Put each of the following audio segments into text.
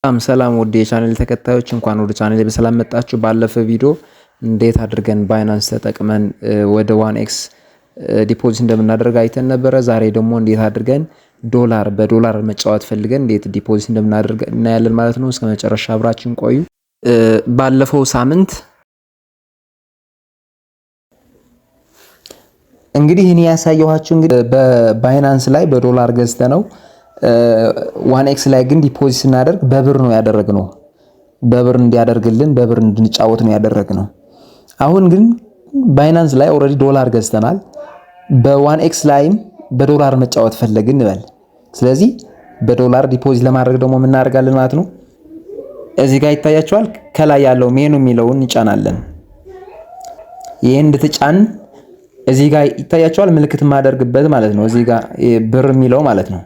ሰላም ሰላም ውድ የቻናል ተከታዮች እንኳን ወደ ቻናል በሰላም መጣችሁ። ባለፈ ቪዲዮ እንዴት አድርገን Binance ተጠቅመን ወደ 1x deposit እንደምናደርግ አይተን ነበረ። ዛሬ ደግሞ እንዴት አድርገን ዶላር በዶላር መጫወት ፈልገን እንዴት deposit እንደምናደርግ እናያለን ማለት ነው። እስከ መጨረሻ አብራችን ቆዩ። ባለፈው ሳምንት እንግዲህ እኔ ያሳየኋችሁ እንግዲህ በ Binance ላይ በዶላር ገዝተ ነው 1x ላይ ግን deposit ስናደርግ በብር ነው ያደረግነው። በብር እንዲያደርግልን በብር እንድንጫወት ነው ያደረግነው። አሁን ግን Binance ላይ already ዶላር ገዝተናል። በ 1x ላይም በዶላር መጫወት ፈለግን እንበል። ስለዚህ በዶላር deposit ለማድረግ ደግሞ የምናደርጋለን ማለት ነው። እዚህ ጋር ይታያቸዋል። ከላይ ያለው ሜኑ የሚለውን እንጫናለን። ይህን እንድትጫን እዚህ ጋር ይታያቸዋል። ምልክት የማደርግበት ማለት ነው። እዚህ ጋር ብር የሚለው ማለት ነው።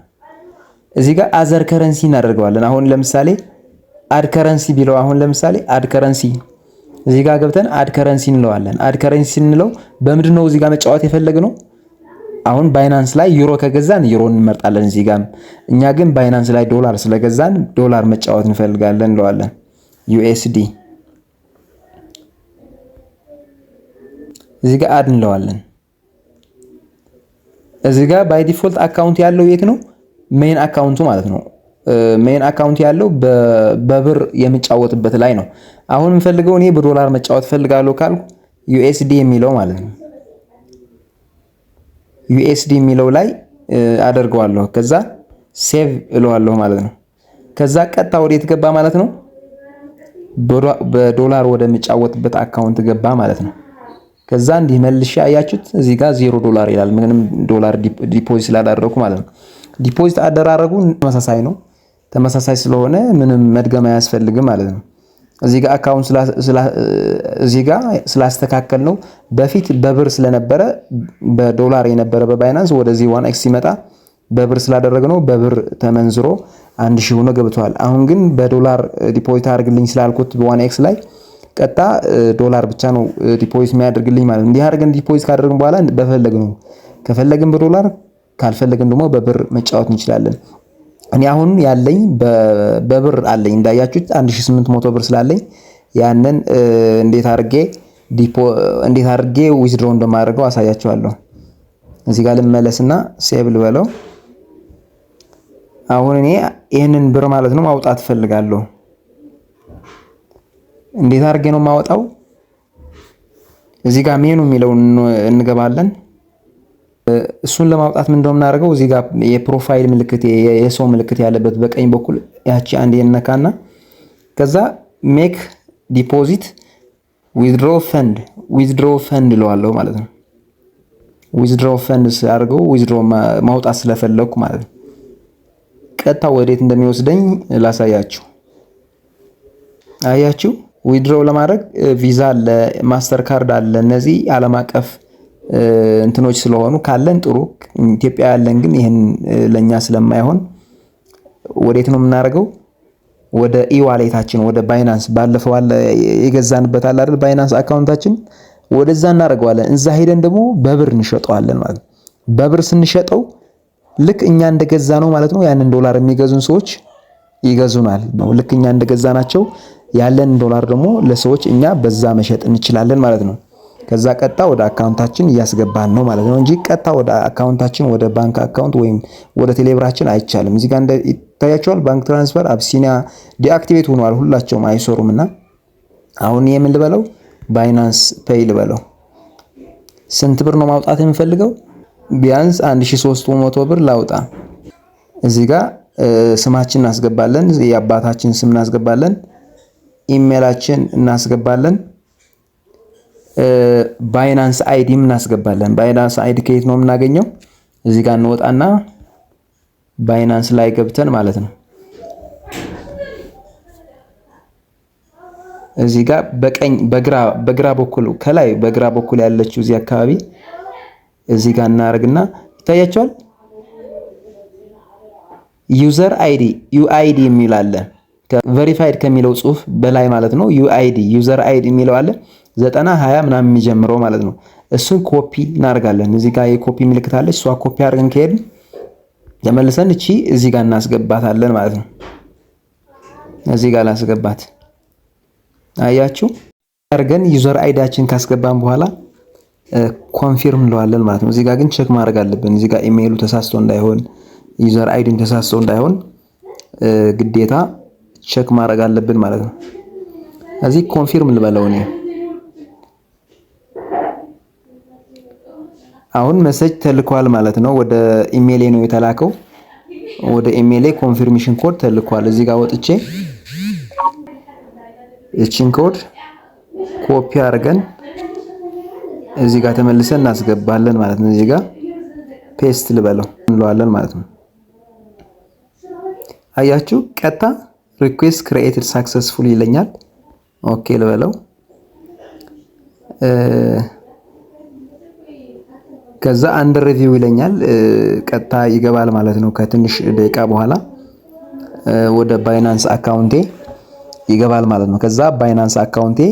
እዚህ ጋር other currency እናደርገዋለን። አሁን ለምሳሌ add currency ቢለው አሁን ለምሳሌ add currency እዚህ ጋር ገብተን add currency እንለዋለን። Add currency ስንለው በምንድን ነው እዚህ ጋር መጫወት የፈለግነው? አሁን Binance ላይ ዩሮ ከገዛን ዩሮ እንመርጣለን። እዚህ ጋር እኛ ግን Binance ላይ ዶላር ስለገዛን ዶላር መጫወት እንፈልጋለን እንለዋለን። USD እዚህ ጋር add እንለዋለን። እዚህ ጋር by default account ያለው የት ነው? Main account ኡ ማለት ነው። Main account ያለው በብር የምጫወትበት ላይ ነው። አሁን የምፈልገው እኔ በዶላር መጫወት ፈልጋለሁ ካልኩ USD የሚለው ማለት ነው። USD የሚለው ላይ አደርገዋለሁ። ከዛ save እለዋለሁ ማለት ነው። ከዛ ቀጥታ ወዴት ገባ ማለት ነው? በዶላር ወደምጫወትበት account ገባ ማለት ነው። ከዛ እንዲህ መልሼ አያችሁት፣ እዚህ ጋር $0 ይላል። ምንም ዶላር deposit ስላላደረኩ ማለት ነው። Deposit አደራረጉ ተመሳሳይ ነው። ተመሳሳይ ስለሆነ ምንም መድገም አያስፈልግም ማለት ነው። እዚህ ጋር account እዚህ ጋር ስላስተካከል ነው። በፊት በብር ስለነበረ በዶላር የነበረ በ Binance ወደዚህ 1x ሲመጣ በብር ስላደረግነው በብር ተመንዝሮ 1000 ሆኖ ገብቷል። አሁን ግን በዶላር deposit አድርግልኝ ስላልኩት በ 1x ላይ ቀጥታ ዶላር ብቻ ነው deposit የሚያደርግልኝ ማለት ነው። እንዲህ አድርገን deposit ካደረግን በኋላ በፈለግነው ከፈለግን በዶላር ካልፈለግን ደግሞ በብር መጫወት እንችላለን። እኔ አሁን ያለኝ በብር አለኝ እንዳያችሁት 1800 ብር ስላለኝ ያንን እንዴት አድርጌ እንዴት አድርጌ withdraw እንደማደርገው አሳያችኋለሁ። እዚህ ጋር ልመለስና save ልበለው። አሁን እኔ ይህንን ብር ማለት ነው ማውጣት እፈልጋለሁ። እንዴት አድርጌ ነው የማወጣው? እዚህ ጋር ሜኑ የሚለውን እንገባለን። እሱን ለማውጣት ምን እንደምናደርገው እዚህ ጋር የ profile ምልክት የሰው ምልክት ያለበት በቀኝ በኩል ያቺ አንድ የነካና ከዛ make deposit withdraw fund withdraw fund እለዋለሁ ማለት ነው። Withdraw fund አድርገው withdraw ማውጣት ስለፈለኩ ማለት ነው። ቀጥታ ወዴት እንደሚወስደኝ ላሳያችሁ። አያችሁ፣ withdraw ለማድረግ ቪዛ አለ፣ Mastercard አለ። እነዚህ ዓለም አቀፍ እንትኖች ስለሆኑ ካለን ጥሩ። ኢትዮጵያ ያለን ግን ይህን ለእኛ ስለማይሆን ወዴት ነው የምናደርገው? ወደ e-wallet ኣችን ወደ Binance ባለፈው አለ የገዛንበት አለ አይደል? Binance account ኣችን ወደዛ እናደርገዋለን። እዛ ሄደን ደግሞ በብር እንሸጠዋለን ማለት ነው። በብር ስንሸጠው ልክ እኛ እንደገዛ ነው ማለት ነው። ያንን ዶላር የሚገዙን ሰዎች ይገዙናል። ልክ እኛ እንደገዛ ናቸው ያለን ዶላር ደግሞ ለሰዎች እኛ በዛ መሸጥ እንችላለን ማለት ነው። ከዛ ቀጥታ ወደ account ኣችን እያስገባን ነው ማለት ነው እንጂ ቀጥታ ወደ account ኣችን ወደ ባንክ account ወይም ወደ ቴሌብራችን አይቻልም። እዚህ ጋር ይታያቸዋል። Bank transfer አብሲኒያ deactivate ሆኗል። ሁላቸውም አይሰሩም። እና አሁን የምን ልበለው? Binance Pay ልበለው። ስንት ብር ነው ማውጣት የምፈልገው? ቢያንስ 1300 ብር ላውጣ። እዚህ ጋር ስማችን እናስገባለን፣ የአባታችን ስም እናስገባለን፣ ኢሜላችን እናስገባለን፣ Binance ID ም እናስገባለን። Binance ID ከየት ነው የምናገኘው? እዚህ ጋር እንወጣና Binance ላይ ገብተን ማለት ነው። እዚህ ጋር በቀኝ በግራ በግራ በኩል ከላይ በግራ በኩል ያለችው እዚህ አካባቢ እዚህ ጋር እናደርግና ይታያቸዋል። User ID UID የሚል አለ። Verified ከሚለው ጽሁፍ በላይ ማለት ነው። UID user ID የሚለው አለ። 90 20 ምናምን የሚጀምረው ማለት ነው። እሱን ኮፒ እናደርጋለን። እዚህ ጋር የኮፒ ምልክት አለች። እሷ ኮፒ አድርገን ከሄድን ተመልሰን እቺ እዚህ ጋር እናስገባታለን ማለት ነው። እዚህ ጋር ላስገባት። አያችሁ፣ አድርገን user ID ያችን ካስገባን በኋላ confirm እንለዋለን ማለት ነው። እዚህ ጋር ግን check ማድረግ አለብን። እዚህ ጋር ኢሜይሉ ተሳስቶ እንዳይሆን፣ user ID ን ተሳስቶ እንዳይሆን ግዴታ check ማድረግ አለብን ማለት ነው። እዚህ confirm ልበለው እኔ። አሁን message ተልኳል ማለት ነው። ወደ ኢሜይሌ ነው የተላከው። ወደ ኢሜይሌ confirmation code ተልኳል። እዚህ ጋር ወጥቼ እቺን code copy አድርገን እዚህ ጋር ተመልሰን እናስገባለን ማለት ነው። እዚህ ጋር paste ልበለው እንለዋለን ማለት ነው። አያችሁ፣ ቀጥታ request created successful ይለኛል። Okay ልበለው። ከዛ under review ይለኛል። ቀጥታ ይገባል ማለት ነው። ከትንሽ ደቂቃ በኋላ ወደ Binance account ኤ ይገባል ማለት ነው። ከዛ Binance account ኤ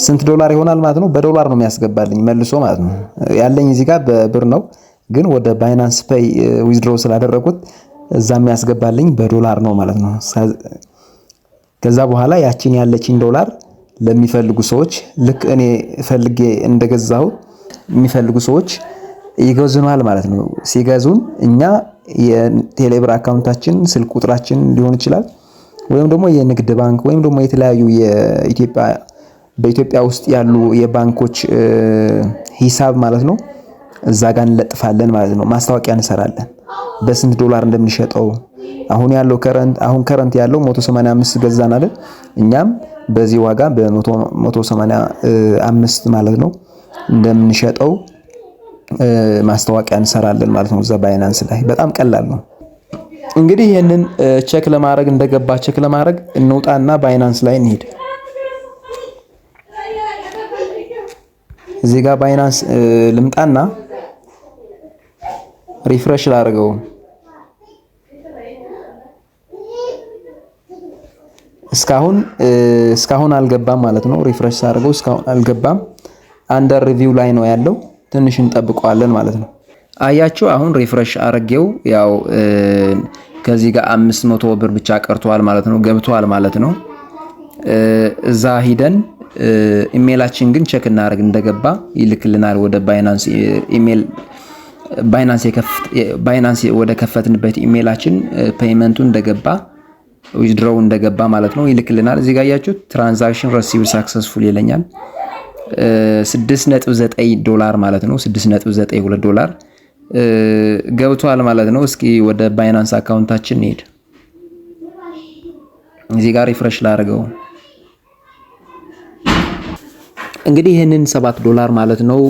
ስንት ዶላር ይሆናል ማለት ነው? በዶላር ነው የሚያስገባልኝ መልሶ ማለት ነው። ያለኝ እዚህ ጋር በብር ነው፣ ግን ወደ Binance Pay withdraw ስላደረኩት እዛ የሚያስገባልኝ በዶላር ነው ማለት ነው። ከዛ በኋላ ያችን ያለችኝ ዶላር ለሚፈልጉ ሰዎች፣ ልክ እኔ ፈልጌ እንደገዛሁ የሚፈልጉ ሰዎች ይገዙናል ማለት ነው። ሲገዙን እኛ የቴሌብር account ኣችን ስልክ ቁጥራችን ሊሆን ይችላል፣ ወይም ደግሞ የንግድ ባንክ ወይም ደግሞ የተለያዩ የኢትዮጵያ በኢትዮጵያ ውስጥ ያሉ የባንኮች ሂሳብ ማለት ነው፣ እዛ ጋር እንለጥፋለን ማለት ነው። ማስታወቂያ እንሰራለን በስንት ዶላር እንደምንሸጠው። አሁን ያለው current፣ አሁን current ያለው 185 ገዛን አይደል? እኛም በዚህ ዋጋ በ185 ማለት ነው እንደምንሸጠው ማስታወቂያ እንሰራለን ማለት ነው እዛ Binance ላይ። በጣም ቀላል ነው። እንግዲህ ይህንን check ለማድረግ፣ እንደገባ check ለማድረግ እንውጣና Binance ላይ እንሂድ። እዚህ ጋር Binance ልምጣና refresh ላድርገው። እስካሁን አልገባም ማለት ነው። Refresh ሳደርገው እስካሁን አልገባም። Under review ላይ ነው ያለው። ትንሽ እንጠብቀዋለን ማለት ነው። አያችሁ፣ አሁን refresh አድርጌው ያው ከዚህ ጋር 500 ብር ብቻ ቀርቷል ማለት ነው፣ ገብቷል ማለት ነው። እዛ ሂደን ኢሜይላችን ግን check እናደርግ፣ እንደገባ ይልክልናል ወደ Binance ኢሜይል፣ Binance ወደ ከፈትንበት ኢሜይላችን payment ኡ እንደገባ፣ withdraw እንደገባ ማለት ነው ይልክልናል። እዚህ ጋር ያያችሁት transaction received successful ይለኛል። 6.9 ዶላር ማለት ነው። 6.92 ዶላር ገብቷል ማለት ነው። እስኪ ወደ Binance account ኣችን እንሄድ። እዚህ ጋር refresh ላድርገው። እንግዲህ ይህንን 7 ዶላር ማለት ነው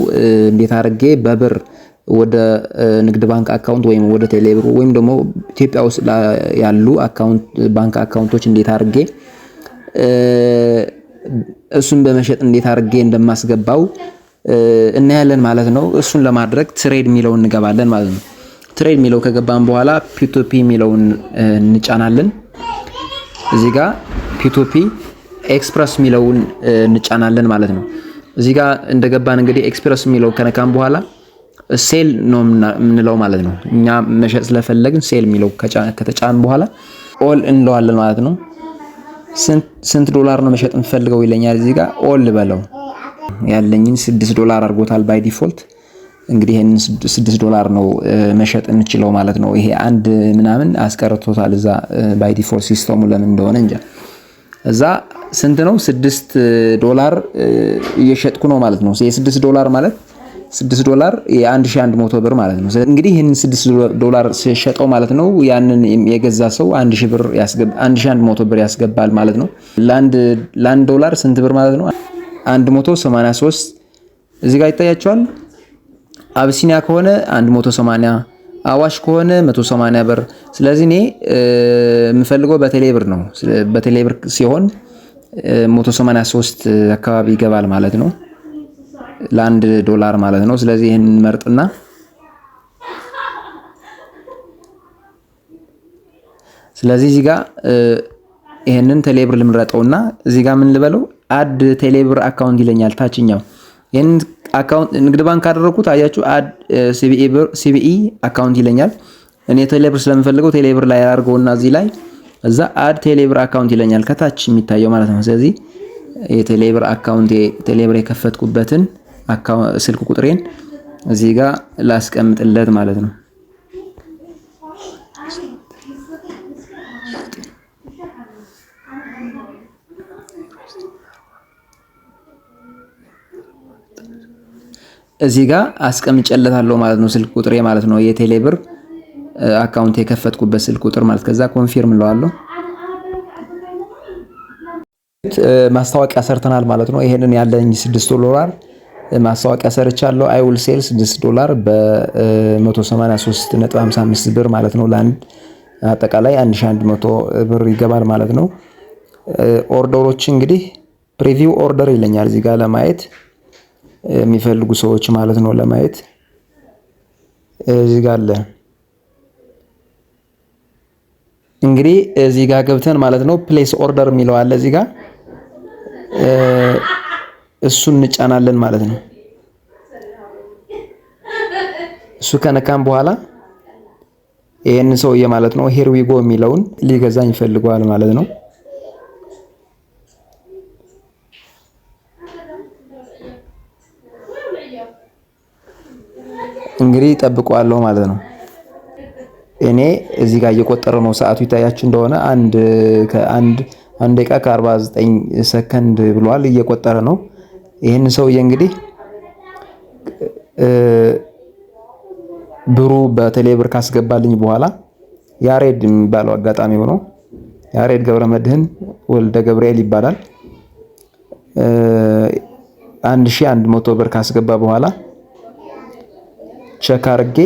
እንዴት አድርጌ በብር ወደ ንግድ ባንክ account ወይም ወደ ቴሌብር ወይም ደግሞ ኢትዮጵያ ውስጥ ያሉ account ባንክ account ኦች እንዴት አድርጌ እሱን በመሸጥ እንዴት አድርጌ እንደማስገባው እናያለን ማለት ነው። እሱን ለማድረግ trade የሚለውን እንገባለን ማለት ነው። Trade የሚለው ከገባን በኋላ P2P የሚለውን እንጫናለን። እዚህ ጋር P2P Express የሚለውን እንጫናለን ማለት ነው። እዚህ ጋር እንደገባን እንግዲህ Express የሚለው ከነካን በኋላ sell ነው የምንለው ማለት ነው። እኛ መሸጥ ስለፈለግን sell የሚለው ከተጫን በኋላ all እንለዋለን ማለት ነው። ስንት ዶላር ነው መሸጥ የምፈልገው ይለኛል። እዚህ ጋር all ልበለው። ያለኝን 6 ዶላር አድርጎታል by default። እንግዲህ ይሄንን 6 ዶላር ነው መሸጥ የምችለው ማለት ነው። ይሄ አንድ ምናምን አስቀርቶታል እዛ by default system ኡ፣ ለምን እንደሆነ እንጃ። እዛ ስንት ነው? 6 ዶላር እየሸጥኩ ነው ማለት ነው። የ6 ዶላር ማለት 6 ዶላር የ1100 ብር ማለት ነው። እንግዲህ ይህንን 6 ዶላር ሸጠው ማለት ነው፣ ያንን የገዛ ሰው 1000 ብር ያስገባ፣ 1100 ብር ያስገባል ማለት ነው። ለአንድ ዶላር ስንት ብር ማለት ነው? 183 እዚህ ጋር ይታያቸዋል። አብሲኒያ ከሆነ 180፣ አዋሽ ከሆነ 180 ብር። ስለዚህ እኔ የምፈልገው በቴሌ ብር ነው። በቴሌ ብር ሲሆን 183 አካባቢ ይገባል ማለት ነው፣ ለአንድ ዶላር ማለት ነው። ስለዚህ ይህንን መርጥና፣ ስለዚህ እዚህ ጋር ይሄንን ቴሌብር ልምረጠውና እዚህ ጋር ምን ልበለው? Add ቴሌብር account ይለኛል ታችኛው። ይሄንን account ንግድ ባንክ ካደረኩት አያችሁ add CBE account ይለኛል። እኔ ቴሌብር ስለምፈልገው ቴሌብር ላይ አድርገውና እዚህ ላይ እዛ add ቴሌብር account ይለኛል ከታች የሚታየው ማለት ነው። ስለዚህ የቴሌብር account፣ ቴሌብር የከፈትኩበትን ስልክ ቁጥሬን እዚህ ጋር ላስቀምጥለት ማለት ነው። እዚህ ጋር አስቀምጨለታለሁ ማለት ነው። ስልክ ቁጥሬ ማለት ነው። የቴሌብር account የከፈትኩበት ስልክ ቁጥር ማለት። ከዛ confirm እለዋለሁ። ማስታወቂያ ሰርተናል ማለት ነው። ይሄንን ያለኝ 6 ዶላር ማስታወቂያ ሰርቻለሁ። I will sell 6 ዶላር በ183.55 ብር ማለት ነው። ለአንድ አጠቃላይ 1100 ብር ይገባል ማለት ነው። Order ኦች እንግዲህ preview order ይለኛል እዚህ ጋር ለማየት የሚፈልጉ ሰዎች ማለት ነው። ለማየት እዚህ ጋር አለ። እንግዲህ እዚህ ጋር ገብተን ማለት ነው place order የሚለው አለ እዚህ ጋር፣ እሱን እንጫናለን ማለት ነው። እሱ ከነካም በኋላ ይሄንን ሰውዬ ማለት ነው here we go የሚለውን ሊገዛኝ ይፈልገዋል ማለት ነው። እንግዲህ ጠብቀዋለሁ ማለት ነው። እኔ እዚህ ጋር እየቆጠረ ነው፣ ሰዓቱ ይታያችሁ እንደሆነ 1 ከ1 1 ደቂቃ ከ49 ሰከንድ ብሏል፣ እየቆጠረ ነው። ይህን ሰውዬ እንግዲህ ብሩ በቴሌ ብር ካስገባልኝ በኋላ፣ ያሬድ የሚባለው አጋጣሚ ሆኖ ያሬድ ገብረ መድህን ወልደ ገብርኤል ይባላል። 1100 ብር ካስገባ በኋላ check አድርጌ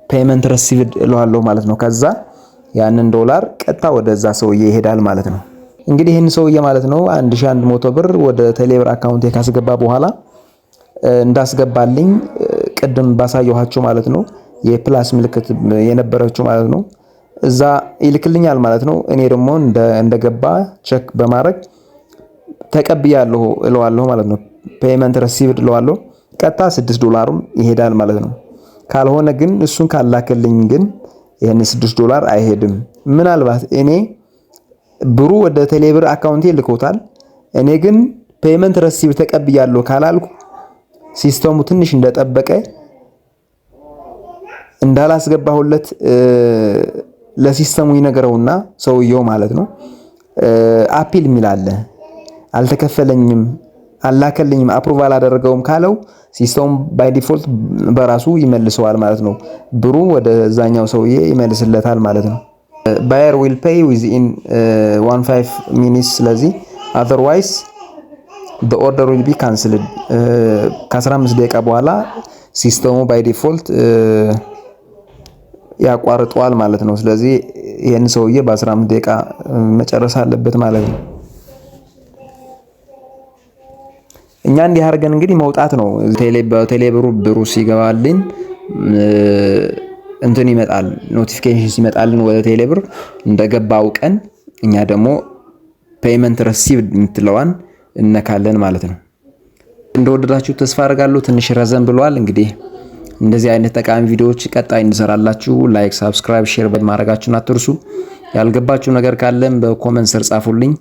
payment received እለዋለሁ ማለት ነው። ከዛ ያንን ዶላር ቀጥታ ወደዛ ሰውዬ ይሄዳል ማለት ነው። እንግዲህ ይህን ሰውዬ ማለት ነው 1100 ብር ወደ ቴሌብር account ካስገባ በኋላ፣ እንዳስገባልኝ ቅድም ባሳየኋችሁ ማለት ነው የ plus ምልክት የነበረችው ማለት ነው እዛ ይልክልኛል ማለት ነው። እኔ ደግሞ እንደገባ check በማድረግ ተቀብያለሁ እለዋለሁ ማለት ነው። Payment received እለዋለሁ። ቀጥታ 6 ዶላሩም ይሄዳል ማለት ነው። ካልሆነ ግን፣ እሱን ካላከልኝ ግን ይህን 6 ዶላር አይሄድም። ምናልባት እኔ ብሩ ወደ ቴሌብር account ኤ ልኮታል። እኔ ግን payment received ተቀብያለሁ ካላልኩ system ኡ ትንሽ እንደጠበቀ እንዳላስገባሁለት ለ system ኡ ይነግረውና ሰውየው ማለት ነው appeal የሚል አለ። አልተከፈለኝም፣ አላከልኝም፣ approve አላደረገውም ካለው system ኡ by default በራሱ ይመልሰዋል ማለት ነው። ብሩ ወደ ዛኛው ሰውዬ ይመልስለታል ማለት ነው። Buyer will pay within 15 minutes። ስለዚህ otherwise the order will be cancelled። ከ15 ደቂቃ በኋላ system ኡ by default ያቋርጠዋል ማለት ነው። ስለዚህ ይህን ሰውዬ በ15 ደቂቃ መጨረስ አለበት ማለት ነው። እኛ እንዲህ አድርገን እንግዲህ መውጣት ነው። በቴሌብሩ ብሩ ሲገባልን እንትን ይመጣል፣ notification ሲመጣልን ወደ ቴሌብር እንደገባ አውቀን እኛ ደግሞ payment received የምትለዋን እነካለን ማለት ነው። እንደወደዳችሁ ተስፋ አደርጋለሁ። ትንሽ ረዘም ብሏል። እንግዲህ እንደዚህ አይነት ጠቃሚ ቪዲዮዎች ቀጣይ እንሰራላችሁ። Like፣ subscribe፣ share ማድረጋችሁን አትርሱ። ያልገባችሁ ነገር ካለም በ comment ስር ጻፉልኝ።